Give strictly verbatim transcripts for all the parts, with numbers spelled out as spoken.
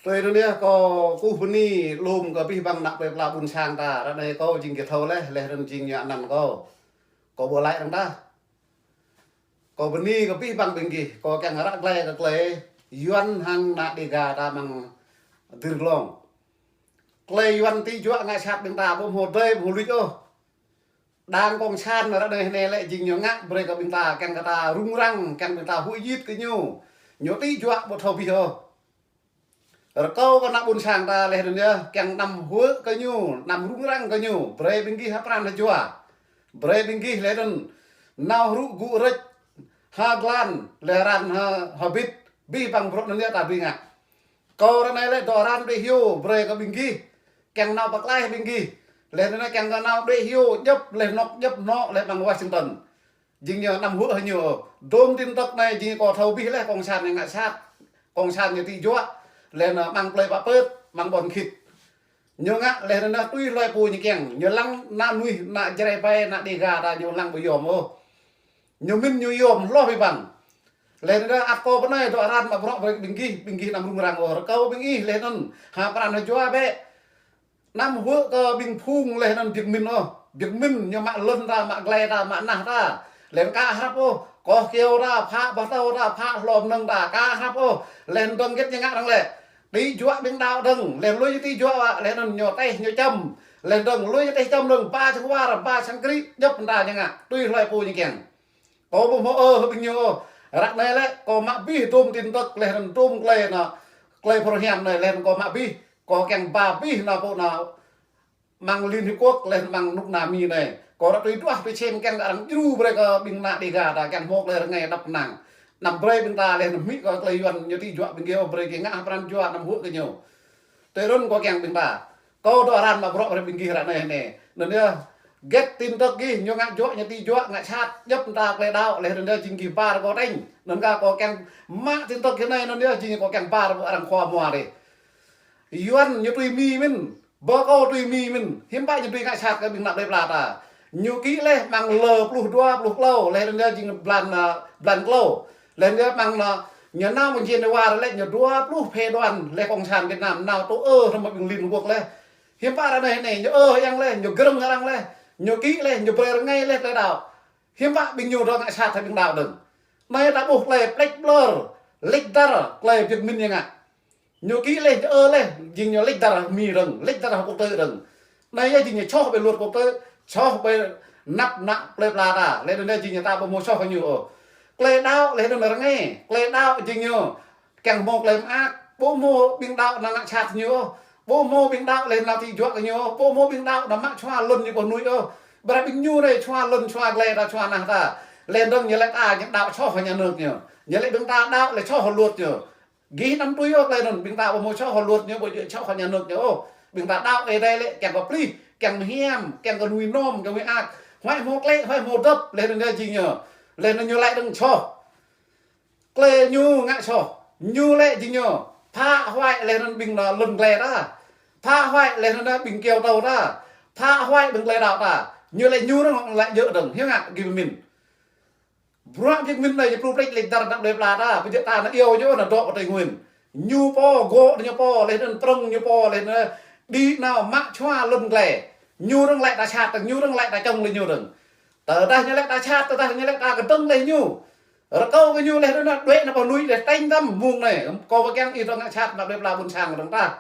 Tui anŭn yơh kâo kơkuh bơni lŏm kơ abih bang ană plơi pla ƀôn sang ta, ră anai kâo jing gih thâo laih, laih anŭn jing ñu anăn kâo. Kâo ƀu laĭ arăng tah. Kâo bơni kơ abih bang ƀing gih, kâo kiăng ră glai kơ tơlơi Yuan hăng ană Dêga ta amăng Dir Glông. Tơlơi Yuan tĭ juă ngă sat ƀing ta ƀu hmâo dơi ƀu hmâo luč ôh. Đảng Cộng sản ră anai hơnai lĕ jing ñu ngă brơi kơ ƀing ta, kiăng kơ ta rŭng răng, kiăng ƀing ta huĭ jit kơ ñu. Ñu tĭ juă ƀu thâo abih ôh. Rơkâo kơ ană ƀôn sang ta laih anŭn yơh, kiăng anăm huĭ kơ ñu, anăm rŭng răng kơ ñu, brơi ƀing gih ha pran ha jua. Brơi ƀing gih laih anŭn nao hrŭ gŭ rĕč, ha glan, laih arăng ha, ha bit, abih bang bruă anŭn yơh ta dưi ngă. Kâo ră anai lĕ dŏ arăng đuaĭ hyu, brơi kơ ƀing gih, kiăng nao pơklaih ƀing gih. Laih anŭn kiăng kơ nao đuaĭ hyu, djŏp laih anŏ, djŏp anŏ laih amăng Washington. Jing ñu anăm huĭ hăng ñu. Dôm tin tức anai jing kâo thâo abih laih, Cộng sản ñu ngă sat. Cộng sản ñu tĭ juă. Laih anŭn amăng plơi Pă Pơt, amăng ƀôn Khit. Ñu ngă laih anŭn tui hloi pô ñu kiăng. Ñu lăng ană mơnuih, ană Jrai pai, ană Dêga ta ñu lăng ƀu yom ôh. Ñu mĭn ñu yom hloh abih bang. Laih anŭn ăt kâo pơ anai dŏ arăng mă bruă brơi ƀing gih, ƀing gih anăm rŭng răng ôh. Rơkâo ƀing gih laih anŭn ha pran ha jua bĕ. Anăm huĭ kơ ƀing phung laih anŭn Việt Minh ôh. Việt Minh ñu mă lŏn ta, mă glai ta, mă nah ta. Laih anŭn ka hrăp ôh. Koh kiêu ta, phă bơtâo ta, phă hlô mơnơ̆ng ta, ka hrăp ôh. Laih anŭn dơ̆ng hơget ñu ngă arăng lĕ. Tĭ juă ƀing đaŏ dơ̆ng. Laih anŭn lui tĭ juă wă. Laih anŭn ñu teh ñu čăm. Laih anŭn dơ̆ng lui ñu teh čăm dơ̆ng. Ba sang war, ba sang krĭ. Djŏp ta ñu ngă. Tui hloi pô ñu kiăng. Kâo ƀu hmâo ơ hăng ƀing ñu ôh. Ră anai lĕ kâo mă abih dôm tin tức laih anŭn dôm tơlơi anŭn. Tơlơi phrâo hiam anai laih anŭn kâo mă abih. Kâo kiăng ba abih anŭn pô anŭn amăng Liên Hiệp Quốc laih anŭn amăng nước Nam Mi anai. Kâo ră tui duah tui čem kiăng arăng djru brơi kơ ƀing ană Dêga ta kiăng hmâo tơlơi rơngai đăp năng. Anăm brơi ƀing ta laih anŭn hmư̆ kơ tơlơi Yuan ñu tĭ juă ƀing gih ôh, brơi gih ngă ha pran jua anăm huĭ kơ ñu. Tui anŭn kâo kiăng ƀing ta. Kâo dŏ arăng mă bruă brơi ƀing gih ră anai anai. Anŭn yơh, hơget tin tức gih, ñu ngă juă, ñu tĭ juă, ngă sat, djŏp ta tơlơi đaŏ, laih anŭn yơh jing gih ba rơkâo tĕnh. Anŭn kơ kâo kiăng mă tin tức gih anai, anŭn yơh jing kâo kiăng ba rơkâo arăng khua mua dih. Yuan ñu tui Mi mĭn, bơ kâo tui Mi mĭn, hiư̆m pă ñu tui ngă sat kơ ƀing ană plơi pla ta. Ñu kĭ laih amăng lơ pluh dua pluh klâo, laih anŭn yơh jing blan, a, blan klâo. Laih anŭn yơh amăng anŭn, ñu nao mơ̆ng Geneva lĕ ñu dua pluh phái đoàn laih Cộng sản Việt Nam nao tŭ ơ hrŏm ƀing Liên Hợp Quốc laih. Hiư̆m pă ră anai anai, ñu ơ hăng laih, ñu grơ̆ng arăng laih, ñu kĭ laih, ñu brơi rơngai laih tơlơi đaŏ. Hiư̆m pă ƀing ñu dŏ ngă sat hăng ƀing đaŏ dơ̆ng. Anai ta ƀuh tơlơi plĕč ƀlơr, lĕč dar, tơlơi Việt Minh ñu ngă. Ñu kĭ laih, ñu ơ laih, jing ñu lĕč dar Mi dơ̆ng, lĕč dar quốc tế dơ̆ng. Anai yơh jing ñu soh ƀơi luật quốc tế, soh ƀơi anăp ană plơi pla ta, laih anŭn yơh jing ñu ta ƀu hmâo soh hăng ñu ôh. Tơlơi đaŏ laih anŭn rơngai, tơlơi đaŏ jing ñu kiăng hmâo tơlơi mơak, ƀu hmâo ƀing đaŏ nao ngă sat ñu ôh, ƀu hmâo ƀing đaŏ laih nao tĭ juă kơ ñu ôh, ƀu hmâo ƀing đaŏ nao mă čua lŏn ñu pơ mơnuih ôh. Ƀrah ƀing ñu anai čua lŏn, čua glai ta, čua nah ta. Laih dơ̆ng ñu laĭ ta, ñu đaŏ soh hăng nhà nước ñu. Ñu laĭ ƀing ta đaŏ laih soh hăng luật ñu. Gih anăm tui ôh tơlơi anŭn, ƀing ta ƀu hmâo soh hăng luật ñu, ƀu djơ̆ soh hăng nhà nước ñu ôh. Ƀing ta đaŏ Ơi Adai lĕ kiăng kơ plih, kiăng kơ hiam, kiăng kơ nuih nŏm, kiăng kơ mơak. Huai hmâo klĕ, huai hmâo dŏp, laih anŭn yơh jing ñu. Laih anŭn ñu laĭ dơ̆ng soh. Tơlơi ñu ngă soh, ñu lĕ jing ñu phá hoại laih anŭn ƀing anŭn lŏn glai ta. Phá hoại laih anŭn ƀing kiao tâo ta. Phá hoại ƀing tơlơi đaŏ ta. Ñu lĕ ñu dơ̆ng lĕ djơ̆ dơ̆ng, hiư̆m ngă gih pơmĭn. Bruă Việt Minh anai ñu pơplĕč lĕč dar anăp plơi pla ta, pơjơ̆ ta anŭn iâu ñu anŭn dŏ pơ Tây Nguyên. Ñu pô, gŏ ñu pô, laih anŭn prŏng ñu pô, laih anŭn đĭ nao mă čua lŏn glai. Ñu dơ̆ng lĕ ta sat, ñu dơ̆ng lĕ ta čŏng laih ñu dơ̆ng. Tơdah ñu lĕ ta sat, tơdah ñu lĕ ta kơdơ̆ng laih ñu. Rơkâo kơ ñu laih anŭn đuaĭ nao pơ mơnuih laih tĕnh tăm mơ̆ng anai. Kâo ƀu kiăng ih dŏ ngă sat anăp plơi pla ƀôn sang dơ̆ng ta.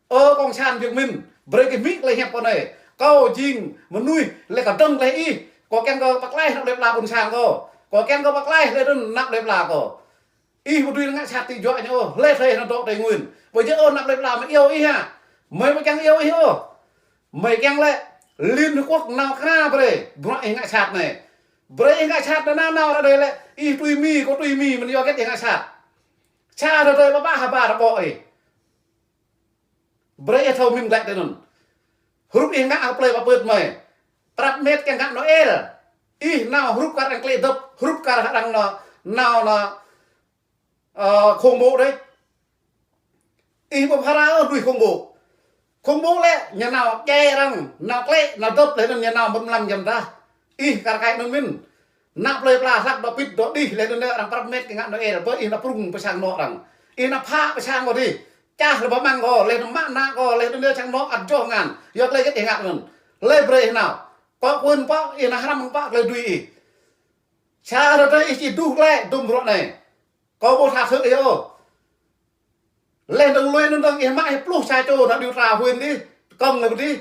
Ơ Cộng sản Việt Minh, brơi gih hmư̆ tơlơi hiăp kâo anai. Kâo jing mơnuih laih kơdơ̆ng laih ih. Kâo kiăng kơ pơklaih anăp plơi pla ƀôn sang kâo. Kâo kiăng kơ pơklaih laih anŭn anăp plơi pla kâo. Ih ƀu dưi ngă sat tĭ juă ñu ôh, laih thâo anŭn dŏ Tây Nguyên. Ƀu djơ̆ ôh anăp plơi pla mă iâu ih hă. Mơi ƀu kiăng iâu ih ôh. Mơi kiăng lĕ Liên Hợp Quốc nao kra brơi, bruă ih ngă sat anai. Brơi ih ngă sat anŭn nao ră anai lĕ, ih tui Mi, kâo tui Mi, mơ̆n yua hơget ih ngă sat. Sa ră anai ƀă ƀă hơbă rơbŏ ih. Brơi ih thâo mĭn glaĭ tui anŭn. Hrup ih ngă hăng plơi Pă Pơt mơi. Prăp met kiăng ngă Noel. Ih nao hrup kar arăng klĕ dŏp, hrup kar arăng nao, nao, nao, ơ, khủng bố đĕč. Ih ƀu phara ôh tui khủng bố. Khủng bố lĕ, ñu nao djai arăng, nao klĕ, nao dŏp laih anŭn ñu nao mŭt mlam jăm dah. Ih kar kaĭ anŭn mĭn. Anăp plơi pla hlăk dŏ pĭt dŏ đih laih anŭn arăng prăp met kiăng ngă Noel, bơ ih nao prŭng pơ sang anŏ arăng. Ih nao phă pơ sang kâo dih. Čah lĕ ƀơ̆ng kâo, lĕ mă ană kâo, lĕ anŭn čang anŏ ăt joh ngăn. Yua tơlơi hơget ih ngă anŭn. Lĕ brơi ih nao. Kâo kơwưn pă, ih nao hrăm pă, tơlơi tui ih. Sa rơdêh ih či duh lĕ, dŭm bruă anai. Kâo ƀu tha thâo ih ôh. Lĕ dơ̆ng lui anŭn dơ̆ng ih mă ih pluh sa čô nao điều tra huyện đi, kơ̆ng lĕ đi.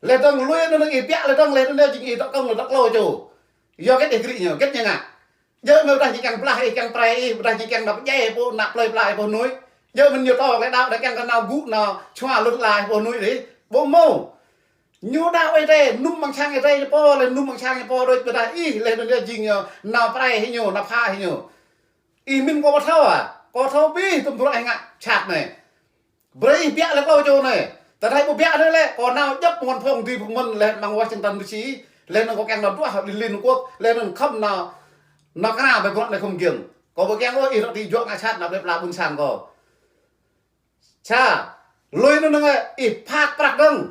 Lĕ dơ̆ng lui anŭn dơ̆ng ih biă lĕ dơ̆ng lĕ anŭn jing ih dŏ kơ̆ng lĕ dŏ klâo čô. Yua hơget ih gri ñu, hơget ñu ngă. Djơ̆ mơ̆ ƀơdah či kiăng blah ih, kiăng prai ih, ƀơdah či kiăng nao pơdjai pô, nao plơi pla ih pô nuih. Djơ̆ mơ̆n ñu tŏ lĕ đaŏ đa kiăng kơ nao gŭ, nao čua lŭt la ih pô nuih đi. Ƀu mơ̆. Ñu đaŏ Ơi Adai, nŭm ƀăng sang Ơi Adai ñu pô, lĕ nŭm ƀăng sang ñu pô đôč ƀơdah ih, lĕ anŭn jing ñu, nao prai hĭ ñu, nao pha hĭ ñu. Ih mĭn kâo ƀu thâo ah, kâo thâo abih tơm bruă ih ngă sat anai. Brơi ih biă lĕ klâo čô anai. Tơdah ƀu biă anai lĕ, kâo nao djŏp mơ̆n phŏng dưi phŏng mơ̆n lĕ mơ̆ng Washington D C, lĕ anŭn kâo kiăng nao duah đi Liên Hợp Quốc, lĕ anŭn khŏm nao, nao kơna ƀơi bruă anai khŏm giŏng. Kâo ƀu kiăng ôh ih rŏ ti juă ngă sat nao plơi pla ƀôn sang kâo. Sa, lui anŭn dơ̆ng ih phak prăk dơ̆ng.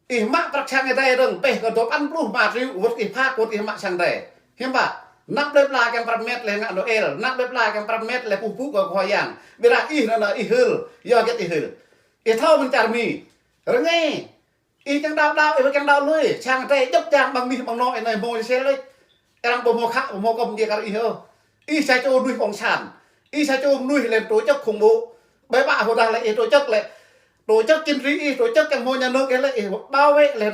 Ih mă prăk sang Ơi Adai dơ̆ng, pĕh kơ dua păn pluh ma triu, wơ̆t ih phak, wơ̆t ih mă sang Ơi Adai. Hiư̆m pă, nao plơi pla kiăng prăp met lĕ ngă Noel, nao plơi pla kiăng prăp met lĕ puh pŭ kơ Khua Yang. Ƀiădah ih nao nao ih hil, yua hơget ih hil. Ih thâo mơ̆n čar Mi. Rơngai. Ih kiăng đaŏ đaŏ, ih kiăng đaŏ lui. Sang Ơi Adai djŏp čang ƀăng anih ƀăng anŏ anai hmâo sel lĕ. Arăng ƀu hmâo khă, ƀu hmâo kŏm djai kar ih ôh. Ih sa čô mơnuih cộng sản. Ih sa čô mơnuih lĕ tổ chức khủng bố. Ƀai ƀă hơdah lĕ ih tổ chức lĕ. Tổ chức chính trị ih, tổ chức kiăng hmâo nhà nước ih lĕ ih bảo vệ lĕ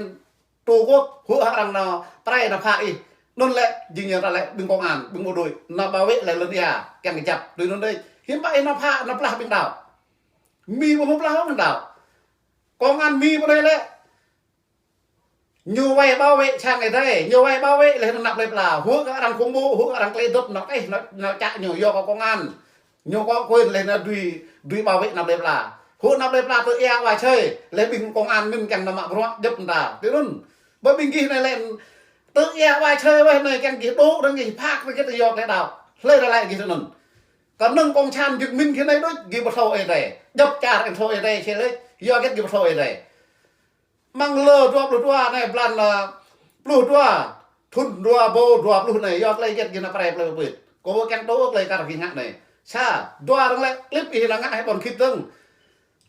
Tổ quốc, hŭ hă arăng nao prai nao pha ih. Anŭn lĕ jing ñu ta lĕ ƀing công an, ƀing bộ đội, nao bảo vệ lĕ lŏn ia, kiăng kơjăp. Tui anŭn đôč. Hiư̆m pă ih nao pha, nao blah ƀing đaŏ. Mi ƀu hmâo blah ƀing đaŏ. Công an Mi ƀu đôč lĕ. Ñu wai bảo vệ sang Ơi Adai, ñu wai bảo vệ lĕ nao plơi pla. Hŭ kơ arăng khủng bố, hŭ kơ arăng klei dŏp nao tĕh, nao, nao čă ñu yua kơ công an. Ñu kơ quyền lĕ nao dưi, dưi bảo vệ nao plơi pla. Hŭ nao plơi pla tơ ia wa čơi, lĕ ƀing công an mĭn kiăng nao mă bruă djŏp mơta. Tui anŭn, ƀơi ƀing gih anai lĕ, tơ ia wa čơi weh anai kiăng gih dŏ dơ̆ng gih phak dơ̆ng gih yua klei đaŏ. Hlơi ră lĕ gih tui anŭn. Kơnơ̆ng cộng sản Việt Minh gih anai đôč, gih ƀu thâo Ơi Adai. Djŏp čar ih thâo Ơi Adai čih lĕ, yua hơget gih ƀu thâo Ơi Adai. Mơ̆ng lơ dua pluh dua anai, blan, ơ, pluh dua, thŭn dua rơbâo dua pluh anai, yua klei hơget gih nao prai plơi pơpit. Kâo ƀu kiăng tŭ klei kar gih ngă anai. Sa, dua rơ̆ng lĕ klip ih nao ngă hĭ ƀôn khit dơ̆ng.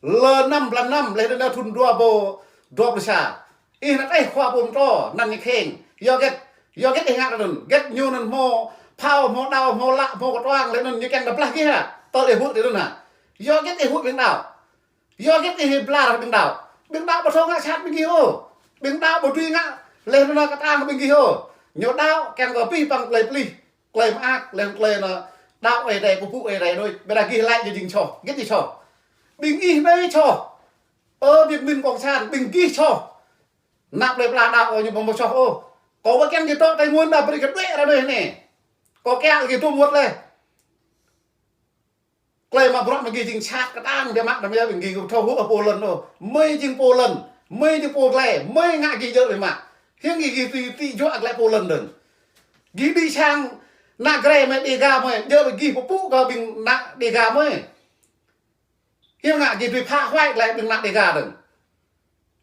Lơ năm, blan năm, lĕ anai thŭn dua rơbâo dua pluh sa. Ih nao tĕh khua pô mơtô, anăn ñu kheng. Yua hơget, yua hơget ih ngă anŭn. Hơget ñu anŭn hmâo phao, hmâo đao, hmâo lă, hmâo kơtuang, lĕ anŭn ñu kiăng nao blah gih hă. Tơl ih hŭt tui anŭn hă. Yua hơget ih hŭt ƀing đaŏ. Yua hơget ih blah ƀing đaŏ. Ƀing đaŏ ƀu thâo ngă sat ƀing gih ôh. Ƀing đaŏ ƀu dưi ngă leh anŭn kơtang ƀing gih ôh. Ñu đaŏ kiăng kơ abih bang klei pơplih, klei mơak, leh anŭn klei anŭn đaŏ Ơi Adai, pơpŭ Ơi Adai đôč. Ƀiădah gih laĭ ñu jing soh, hơget gih soh. Ƀing ih anai soh. Ơ Việt Minh cộng sản, ƀing gih soh. Nao plơi pla đaŏ kơ ñu ƀu hmâo soh ôh. Kâo ƀu kiăng gih dŏ Tây Nguyên đa brơi kơ đuaĭ ră anai anai. Kâo kiăng gih dŏ mŭt leh. Klei mă bruă mơ̆ng gih jing sat kơtang biă mă, đăm yơh ƀing gih kơ thâo hŭ ơ pô lŏn ôh. Mơi jing pô lŏn, mơi jing pô glai, mơi ngă gih djơ̆ biă mă. Hiư̆m gih, gih tui, tui juă glai pô lŏn dơ̆ng. Gih đĭ sang ană Jrai mơi, Đêga mơi, djơ̆ gih pơpŭ kơ ƀing ană Đêga mơi. Hiư̆m ngă gih tui phá hoại glai ƀing ană Đêga dơ̆ng.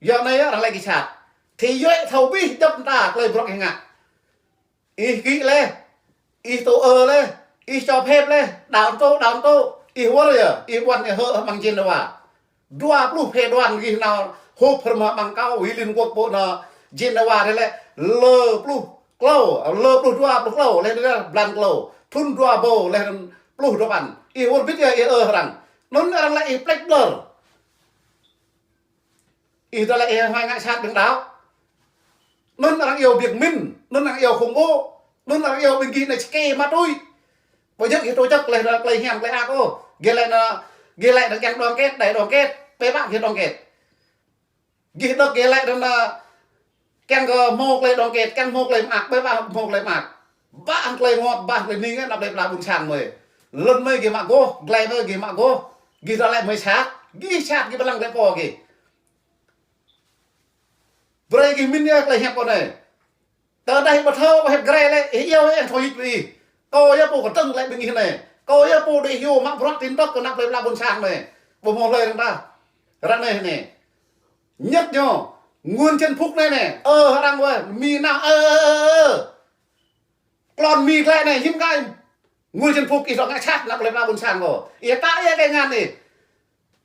Yua anai yơh arăng laĭ gih sat. Thì yua thâo abih djŏp mơta klei bruă gih ngă. Ih kĭ leh, ih tŭ ơ leh, ih cho phép leh, đaŏ tŭ, đaŏ tŭ, ih wơr yơh, ih ƀuăn ih hơ̆ hăng ƀing Geneva. Dua pluh phê đoàn gih nao họp hrŏm hăng ƀing kâo, Liên Hợp Quốc pô nao Geneva dih lĕ, lơ pluh klâo, lơ pluh dua pluh klâo, leh dih blan klâo, thŭn dua rơbâo, leh pluh dua păn. Ih wơr bĭt yơh, ih ơ hăng arăng. Anŭn arăng laĭ ih plĕč blơr. Ih ta lĕ ih hmâo ngă sat ƀing đaŏ. Anŭn arăng iâu Việt Minh, anŭn arăng iâu khủng bố, anŭn arăng iâu ƀing gih anai čơkê ma túy. Ƀu djơ̆ gih tổ chức leh anŭn klei hiam klei ak ôh. Gih laĭ anŭn, gih laĭ anŭn kiăng đoàn kết, đại đoàn kết, ƀai ƀă gih đoàn kết. Gih đŏk gih laĭ anŭn kiăng kơ hmâo klei đoàn kết, kiăng hmâo klei mơak, ƀai ƀă hmâo klei mơak. Ƀă hăng klei ngot, ƀă hăng klei ning, anăp klei pla ƀôn sang mơi. Lŏn mơi gih mă gôh, glai mơi gih mă gôh. Gih ta lĕ mơi sat, gih sat gih ƀu lăng klei pô gih. Brơi gih mĭn yơh klei hiăp kâo anai. Tơdah ih ƀu thâo hiăp Jrai lĕ, ih iâu yơh thâo hĭ ƀơi ih. Kâo yơh pô kơtơ̆ng lĕ ƀing ih anai. Kâo yơh pô đĭ hyu mă bruă tin tức kơ anăp plei pla ƀôn sang anai. Ƀu hmâo hlơi arăng ta. Ră anai anai. Nhất ñu, Nguyễn Xuân Phúc anai anai. Ơ, arăng wơ̆t, Mi nao, ơ, ơ, ơ, ơ. Klon Mi glai anai, hiư̆m kơ Nguyễn Xuân Phúc ih dŏ ngă sat anăp plei pla ƀôn sang kâo. Ih ta yơh kơ ngăn ih.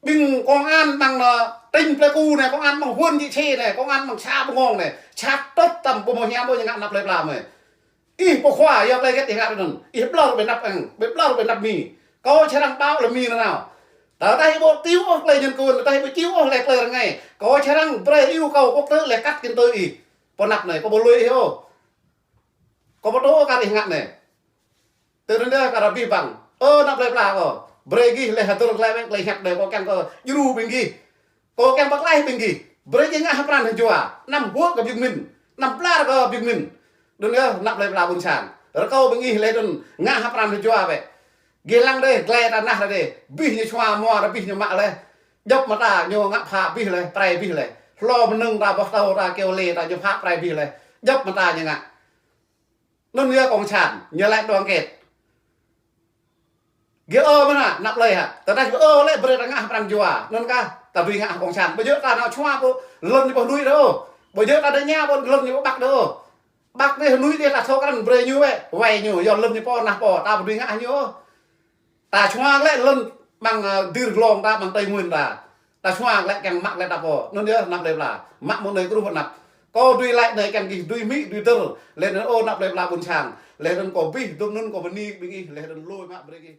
Ƀing công an ƀăng, ơ, tỉnh Pleiku anai, công an ƀăng huyện Dị Sê anai, công an ƀăng xã Bơngong anai, sat tơ̆t tăm ƀu hmâo hiam ôh ñu ngă anăp plơi pla mơi. Ih pô khua, yua tơlơi hơget ih ngă tui anŭn. Ih ƀlŏr ƀơi anăp ăng, ƀlŏr ƀơi anăp Mi. Kâo čơrang ƀâo lĕ Mi nanao. Tơdah ih ƀu tiu ôh tơlơi nhân quyền, tơdah ih ƀu tiu ôh lĕ tơlơi rơngai. Kâo čơrang brơi yêu cầu quốc tế lĕ cắt kiăng tui ih. Pơ anăp anai, kâo ƀu lui ih ôh. Kâo ƀu tŭ kar ih ngă anai. Tơdơi anai kar abih bang. Ơ anăp plơi pla kâo. Brơi gih lĕ hơdơr glaĭ wĕ, glaĭ hiăp đơi kâo kiăng kơ djru ƀing gih. Kâo kiăng pơklaih ƀing gih. Brơi gih ngă hơpran hơjua. Anăm huă kơ ƀing min. Anăm blar kơ ƀing min. Tơdơi anai anăp plơi pla ƀôn sang. Rơkâo ƀing gih lĕ tơdơi ngă hơpran hơjua wĕ. Gih lăng đơi, glaĭ ta nah đơi. Abih ñu čua mua, abih ñu mă lĕ. Djŏp mơta ñu ngă phă abih lĕ, prai abih lĕ. Hlô mơnơ̆ng ta, boh tâo ta, keo lê ta, ñu phă prai abih lĕ. Djŏp mơta ñu ngă. Anŭn yơh cộng sản, ñu laĭ đoàn kết. Gih ơ mơ̆n hă, anăp plơi hă. Tơdah gih ơ lĕ brơi ta ngă hơpran jua. Anŭn kah, ta dưi ngă hăng cộng sản. Ƀu djơ̆ ta nao čua pô, lŏn ñu ƀu hơnuih đơi ôh. Ƀu djơ̆ ta đơi ña pô, lŏn ñu ƀu ƀăk đơi ôh. Ƀăk đơi hơnuih đơi ta thâo krăn brơi ñu wĕ, wai ñu, yua lŏn ñu pô, anah pô, ta ƀu dưi ngă hăng ñu ôh. Ta čua lĕ lŏn ƀăng, ơ, dir glông ta, ƀăng Tây Nguyên ta. Ta čua lĕ kiăng mă lĕ ta pô. Anŭn yơh anăp plơi pla. Mă mơ̆ng anai kruh anăp. Kâo dưi laĭ anai kiăng gih dưi hmư̆, dưi dơ̆r. Lĕ anŭn ơ anăp plơi pla ƀôn sang. Lĕ anŭn kâo abih, dŏ anŭn kâo bơni ƀing gih. Lĕ anŭn lui mă brơi gih.